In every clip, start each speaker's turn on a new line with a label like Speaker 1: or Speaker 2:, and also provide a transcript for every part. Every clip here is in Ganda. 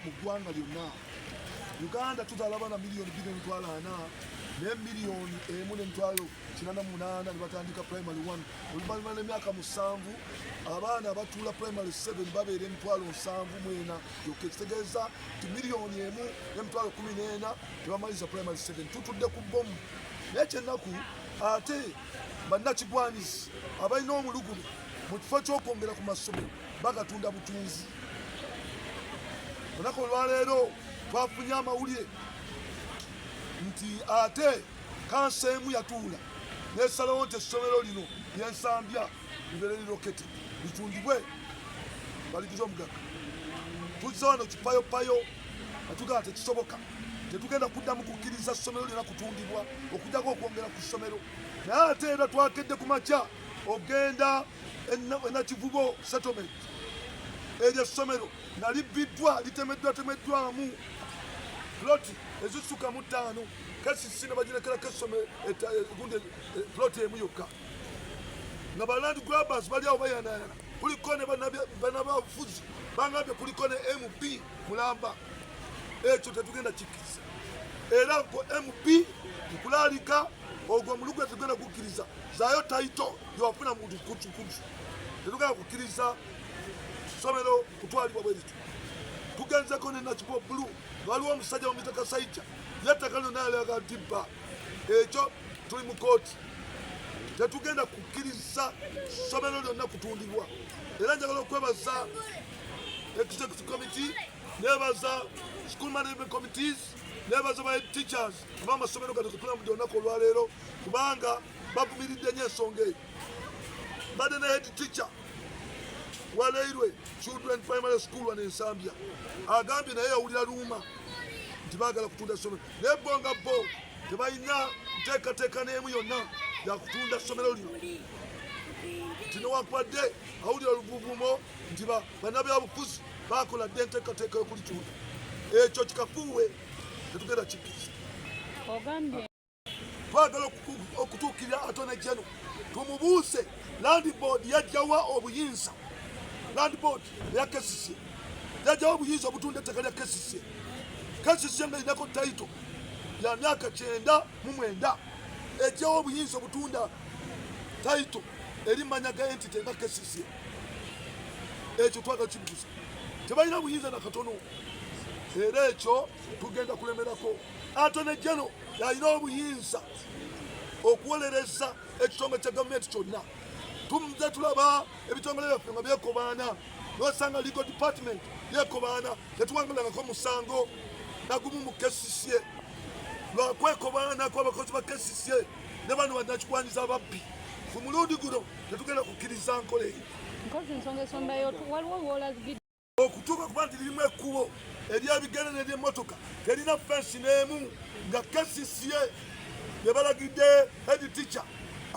Speaker 1: Mu ggwanga lyonna Uganda tuzaala abaana 2,400,000, naye 1,188,000 ne batandika primary 1. Oluvannyuma n'emyaka 7, abaana abatuula primary 7 babeera 74,000 gyokka, ekitegeeza nti 1,014,000 tebamaliza primary 7. Tutudde ku bomu. Naye kyennaku, ate bannakigwanyizi abalina omulugube, mu kifo ky'okwongera ku masomero, bagatunda butunzi. Olunaku olwaleero twafunye amawulire nti ate kanso emu yatuula nesalawo nti essomero lino lyensambya libeere lirokete, litundibwe, baliguze omugagga. Tuzze wano kipayopayo atugamba tekisoboka, tetugenda kuddamu kukkiriza ssomero lyona kutundibwa okujjako okwongera ku ssomero. Naye ate era twakedde ku makya ogenda enakivubo settlement, eryo essomero nga libbiddwa, litemeddwa temeddwamu ploti ezisuka mu ttaano. KCC ne bagirekerako essomero gundi ploti emu yokka, nga ba land grabbers bali awo bayanayana. Kuliko ne bannabyabufuzi, bangambye kuliko ne MP mulamba. Ekyo tetugenda kikkiriza. Era gwe MP, nkulaalika, ogwo omulugu tetugenda kukkiriza. Zaayo title gyewafuna muntu kutukutu. Tetugenda kukkiriza somero kutwalibwa bwe lityo. Tugenzeko ne Nakivubo Blue, waliwo omusajja bamuyita Kasaija, yettaka lyonna yalaga dibba. Ekyo tuli mu kooti, tetugenda kukkiriza ssomero lyonna kutundibwa. Era njagala okwebaza executive committee, nebaza school management committees, nebaza ba teachers ab'amasomero gano getulambudde olunaku olwaleero, kubanga bavumiridde nnyo ensonga eyo. Mbadde ne head teacher wa Railway Children Primary School wano Ensambya, agambye naye yawulira rumour nti baagala kutunda ssomero, naye bo nga bo tebalina nteekateeka n'emu yonna yakutunda ssomero lino, nti newankubadde awulira oluvuvumo nti bannabyabufuzi bakola dde enteekateeka y'okulitunda. Ekyo kikafuuwe, tetugenda kikkiriza.
Speaker 2: Ogambye
Speaker 1: Twagala okutuukirira Attorney General, tumubuuze Land Board yajjawa obuyinza, Land Board eya KCC yajjawa obuyinza obutunda ettaka lya KCC, KCC nga erinako title ya myaka 99, ejjawo obuyinza obutunda title eri manya ga entity nga KCC? Ekyo twagala kibuuza. Tebalina buyinza na katono, era ekyo tugenda kulemerako. Attorney General yalina obuyinza okuwolereza ekitongole kya gavumenti kyonna. Tumuze tulaba ebitongole byaffe nga byekobaana, nosanga legal department yekobaana. Tetuwangulangako musango nagumu mu KCCA lwakwekobaana kw'abakozi ba KCCA ne bano bannakigwanyiza ababbi. Ku mulundi guno tetugenda kukkiriza nkola eyo.
Speaker 2: Nkozi ensonga esombayo, waliwo woolazigidde
Speaker 1: okutuuka kuba nti lirimu ekkubo eryebigere n'eryemmotoka, terina fensi n'emu, nga KCCA ne balagidde head teacher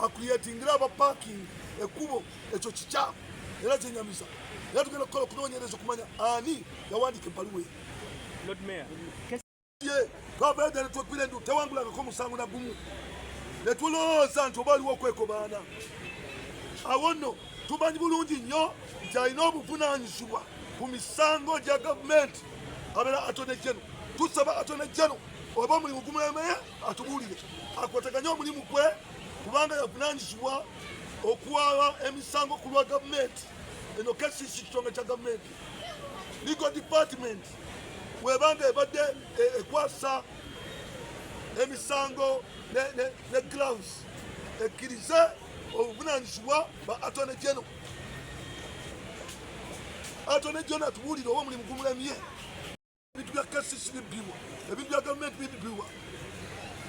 Speaker 1: acreatingira aba parking ekkubo. Ekyo kikyamu era kyenyamiza, era tugenda kukola okunoonyereza okumanya ani yawandiika ebbaluwa eyo.
Speaker 3: Lord Mayor,
Speaker 1: Ye twavayo ddala netwekwira endu, tewangulangako omusango na gumu, ne tulowooza nti oba aliwo okwekobaana. Awo nno tumanyi bulungi nnyo nti alina obuvunaanyizibwa ku misango gya gavumenti abeera Attorney General. Tusaba Attorney General, oba omulimu gumulemeye, atubuulire, akwataganye omulimu gwe, kubanga yavunaanyizibwa okuwaaba emisango ku lwa gavumenti. Eno KCC kitongole kya gavumenti. Legal department webanga ebadde ekwasa emisango ne gloves, ekkirize obuvunanyizibwa ba Attorney General. Attorney General atubuulire oba omulimu gumulemye. Ebintu bya KCC bibbibwa, ebintu bya gavumenti bibbibwa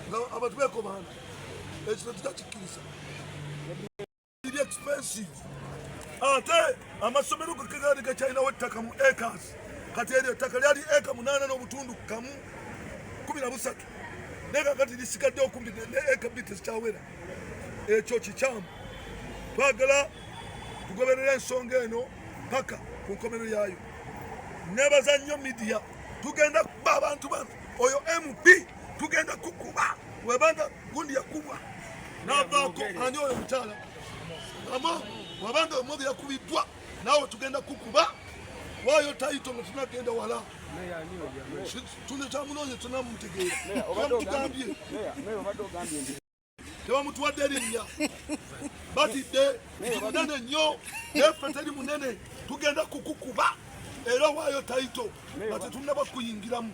Speaker 1: nga abantu bekobaana. Ekyo tetujakikkiriza, eri expensive. Ate amasomero gakagali gakyalinawo ettaka mu acres. Kati eryo ettaka lyali eka 8.1 13, naye kakati lisigadde okumpi ne eka 2, tezikyawera. Ekyo kikyamu. Twagala tugoberere ensonga eno paka ku nkomero yaayo. Nebaza nnyo media. Tugenda kuba abantu bano. Oyo MP tugenda kukuba webanga gundi yakubwa navaako. Ani oyo mukyala ama wabanga omubi yakubiddwa, naawe tugenda kukuba. Waayo tayito nga tunagenda wala. Tune kyamunoonya tunamutegeera. Tugambye. Tebamutuwadde erinnya. Batidde nti munene nnyo, naye ffe teri munene, tugenda kukukuba era waayo tayito nga tetunnaba kuyingiramu.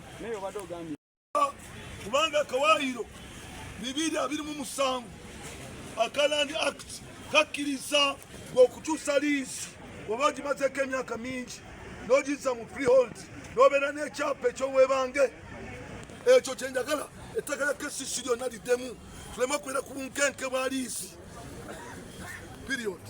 Speaker 1: Kubanga akawaayiro 227 aka Land Act kakkiriza ng'okukyusa liizi oba ogimazeeko emyaka mingi n'ogizza mu freehold n'obeera n'ekyapa eky'obwebange. Ekyo kye njagala, ettaka lya KCC lyonna liddemu, tuleme okubeera ku bunkenke bwa liizi, period.